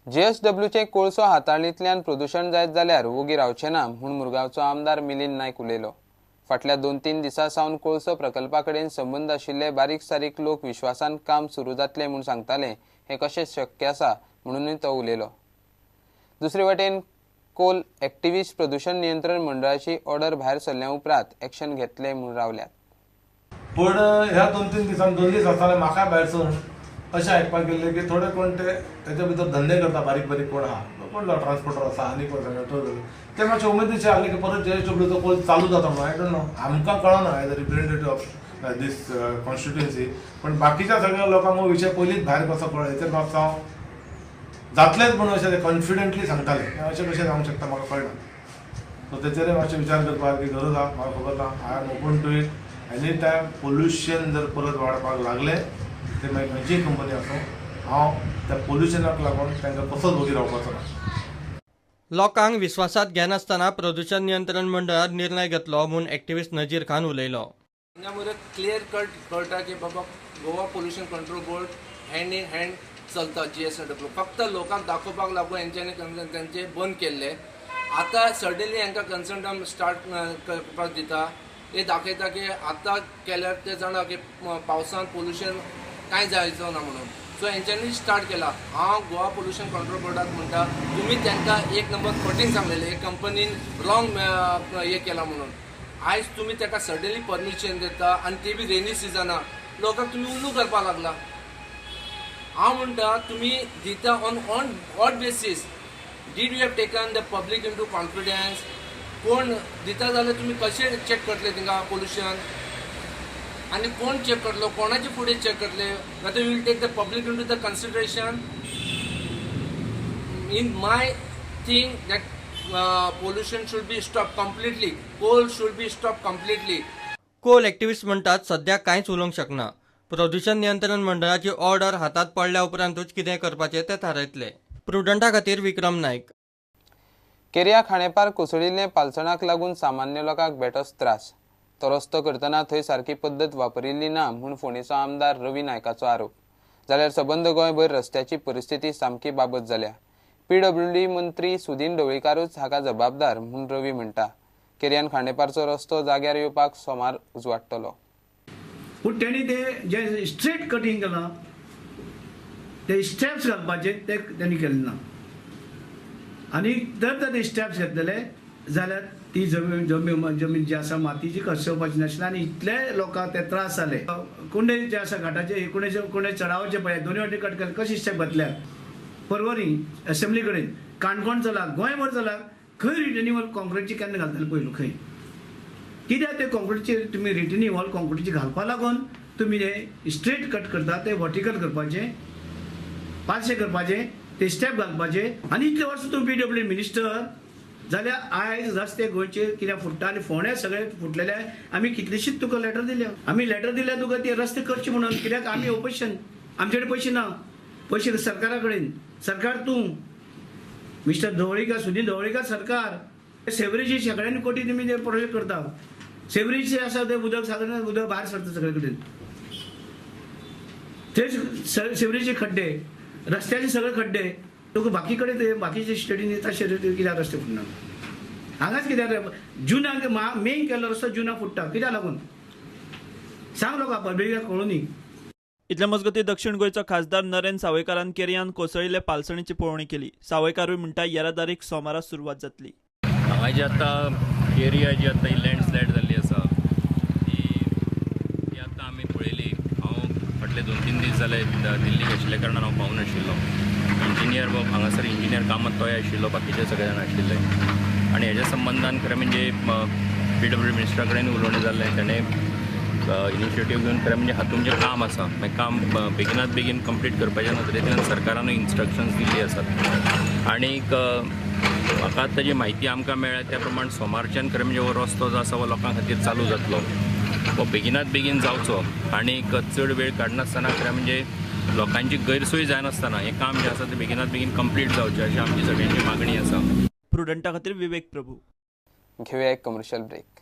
जीएसडब्ल्यूचे कोळसो हाताळणींतल्यान प्रदूशण जायत जाल्यार वोगी रावचे ना म्हूण मुरगांवचो आमदार मिलिंद नायक उलयलो. फाटल्या 2-3 दिसां सावन कोळसो प्रकल्पा कडेन संबंद आशिल्ले बारीक सारीक लोक विश्वासान काम सुरू जातलें म्हूण सांगताले, हें कशें शक्य आसा म्हणूनय तो उलयलो. दुसरे वटेन कोल एक्टिविस्ट प्रदूशण नियंत्रण मंडळाची ऑर्डर भायर सरल्या उपरांत एक्शन घेतले म्हूण रावल्यात. पूण ह्या 2-3 दिसांक 2 दीस आसतना म्हाका भायर सरून अशें आयकपाक गेल्लें की थोडे कोण ते तेच्या भितर धंदे करता, बारीक बारीक कोण आहा, कोण ट्रान्सपोर्टर आसा आनी कोण सगळे ते मातशे उमेदीचे आहले की परत जीएसडब्ल्यूचो कोल चालू जाता म्हणून. I don't know, आमकां कळना as a representative of this constituency, पण बाकीच्या सगळ्या लोकांक हो विशय पयलींच भायर कसो कळ्ळो हेचेर मातसो हांव जातलेंच म्हणून अशें ते कॉन्फिडंटली सांगताले. अशें कशें जावंक शकता म्हाका कळना. सो तेचेरय मातशें विचार करपाक गरज आहा. म्हाका खबर ना, I am open to it any time. Pollution जर परत वाडपाक लागलें ते मागीर खंयचीय कंपनी आसूं, हांव त्या पोल्युशनाक लागून तांकां कसोच वोगी रावपाचो ना. लोकांक विस्वासात घेनासतना प्रदूशण नियंत्रण मंडळान निर्णय घेतलो म्हूण एक्टिविस्ट नजीर खान उलयलो. हांगा मरे क्लियर कट कळटा की बाबा Goa pollution control board hand in hand चलता जीएसडब्ल्यू. फक्त लोकांक दाखोवपाक लागून हेंच्यांनी तांचे बंद केल्ले. आतां सडनली हांकां कन्सल्टंट स्टार्ट करपाक दिता. हे दाखयता की आतां केल्यार ते जाणा की पावसान पोल्युशन कांय जायचो ना म्हणून. सो हेंच्यांनी स्टार्ट केला. हांव गोवा पोल्युशन कंट्रोल बोर्डाक म्हणटा, तुमी तांकां एक नंबर कठीण सांगलेलें हे कंपनीन रॉंग हे केला म्हणून. आयज तुमी ताका सडनली परमिशन दिता आनी ती बी रेनी सिजनाक लोकांक तुमी उल्लू करपाक लागला. हांव म्हणटा तुमी दिता on on what basis did you have taken the public into confidence? कोण दिता जाल्यार तुमी कशें चॅक करतले थिंगा पोल्युशन आनी कोण चॅक करतलो, कोणाचे फुडें चॅक करतले? Whether you will take the public into the consideration? In my thing that pollution should be stop completely, coal should be stop completely. Coal activist म्हणटात सध्या कांयच उलोवंक शकना. प्रदूशण नियंत्रण मंडळाची ऑर्डर हातांत पडल्या उपरांतूच कितें करपाचें तें थारायतले. प्रुडंटा खातीर विक्रम नायक. केरिया खाणेपार कोसळिल्ले पालसणाक लागून सामान्य लोकांक बेटोच त्रास. तो रस्तो करतना थंय सारकी पद्दत वापरिल्ली ना म्हूण फोंडेचो आमदार रवी नायकाचो आरोप. जाल्यार सबंद गोंयभर रस्त्याची परिस्थिती सामकी बाबत जाल्या. पीडब्ल्यूडी मंत्री सुदीन ढवळीकारूच हाका जबाबदार म्हूण रवी म्हणटा. केरियान खांडेपारचो रस्तो जाग्यार येवपाक सोमार उजवाडटलो. पूण तेणी ते जे स्ट्रेट कटींग केलां ते स्टेप्स घालपाचे ते तेणी केले ना. आनी जर ते स्टेप्स घेतलेले जाल्यार ती जमीन जमीन जमीन जी आसा मातीची कसोवपाची नाशिल्ली आनी इतले लोकांक ते त्रास जाले. कुंडे जे आसा घाटाचे कुंडे कुंडे चडावचे पळय दोनूय वाटेन कट केले, कशी स्टेप घातल्या परवरी असेंब्ली कडेन, काणकोण चला, गोंयभर चला, खंय रिटर्निंग वॉल कॉन्क्रिटची केन्ना घालतले पयलू? खंय कित्याक ते कॉन्क्रिटची तुमी रिटर्निंग वॉल कॉन्क्रिटची घालपा लागून तुमी हे स्ट्रेट कट करता, ते वर्टिकल करपाचे, पांचशे करपाचे, ते स्टेप घालपाचे. आनी इतले वर्सां तुमी पीडब्ल्यू मिनिस्टर जाल्यार आयज रस्ते गोंयचे कित्याक फुट्टा आनी फोंड्या सगळे फुटलेले. आमी कितलीशीच तुका लेटर दिल्या, आमी लेटर दिल्या तुका ते रस्ते करचे म्हणून. कित्याक आमी ओपोजिशन, आमचे कडेन पयशे ना, पयशे सरकारा कडेन. सरकार तूं मिस्टर ढवळीकर, सुदीन ढवळीकर सरकार, सेवरेजी सगळ्यांनी कोटी तुमी ते प्रोजेक्ट करता. सेवरेज आसा ते उदक सगळें उदक भायर सरता सगळे कडेन, तेच सेवरेजचे खड्डे, रस्त्याचे सगळे खड्डे. तुका बाकी कडेन ते बाकीचे स्टेटीन तशे कित्याक रस्ते फुटना? हांगाच कित्याक जुनाक मेन केल्लो रस्तो जुनाक फुट्टा कित्याक लागून? सांग लोकांक, पब्लिकाक कळूं न्ही. इतले मजगतीं दक्षिण गोंयचो खासदार नरेंद्र सावयकारान केरयान कोसळिल्ले पालसणीची पळोवणी केली. सावयकारूय म्हणटा येरादारीक सोमारा सुरवात जातली. हांगा जी आतां एरिया जी आतां ही लँडस्लायड जाल्ली आसा ती आतां आमी पळयली. हांव फाटले 2-3 दीस जाले दिल्लीक आशिल्ल्या कारणान हांव पावून आशिल्लो. इंजिनियर बाब हांगासर इंजिनियर कामत तोय आशिल्लो, बाकीचे सगळे जाण आशिल्ले. आनी हेज्या संबंदान खरें म्हणजे पीडब्ल्यू मिनिस्टरा कडेन उलोवणें जाल्लें. ताणें इनिशिएटीव घेवन खरें म्हणजे हातूंत जें काम आसा मागीर काम बेगिनात बेगीन कंप्लीट करपाच्या नदरेंतल्यान सरकारानूय इन्स्ट्रक्शन्स दिल्ली आसात. आनीक म्हाका आतां जी म्हायती आमकां मेळ्ळ्या त्या प्रमाण सोमारच्यान खरें म्हणजे हो रस्तो जो आसा हो लोकां खातीर चालू जातलो. हो बेगिनात बेगीन जावचो आनीक चड वेळ काडनासतना खरें म्हणजे लोकांची गैरसोय जायनासतना हें काम जें आसा तें बेगिनात बेगीन कंप्लीट जावचें अशी आमची सगळ्यांची मागणी आसा. प्रुडंटा खातीर विवेक प्रभू. घेवया एक कमर्शियल ब्रेक.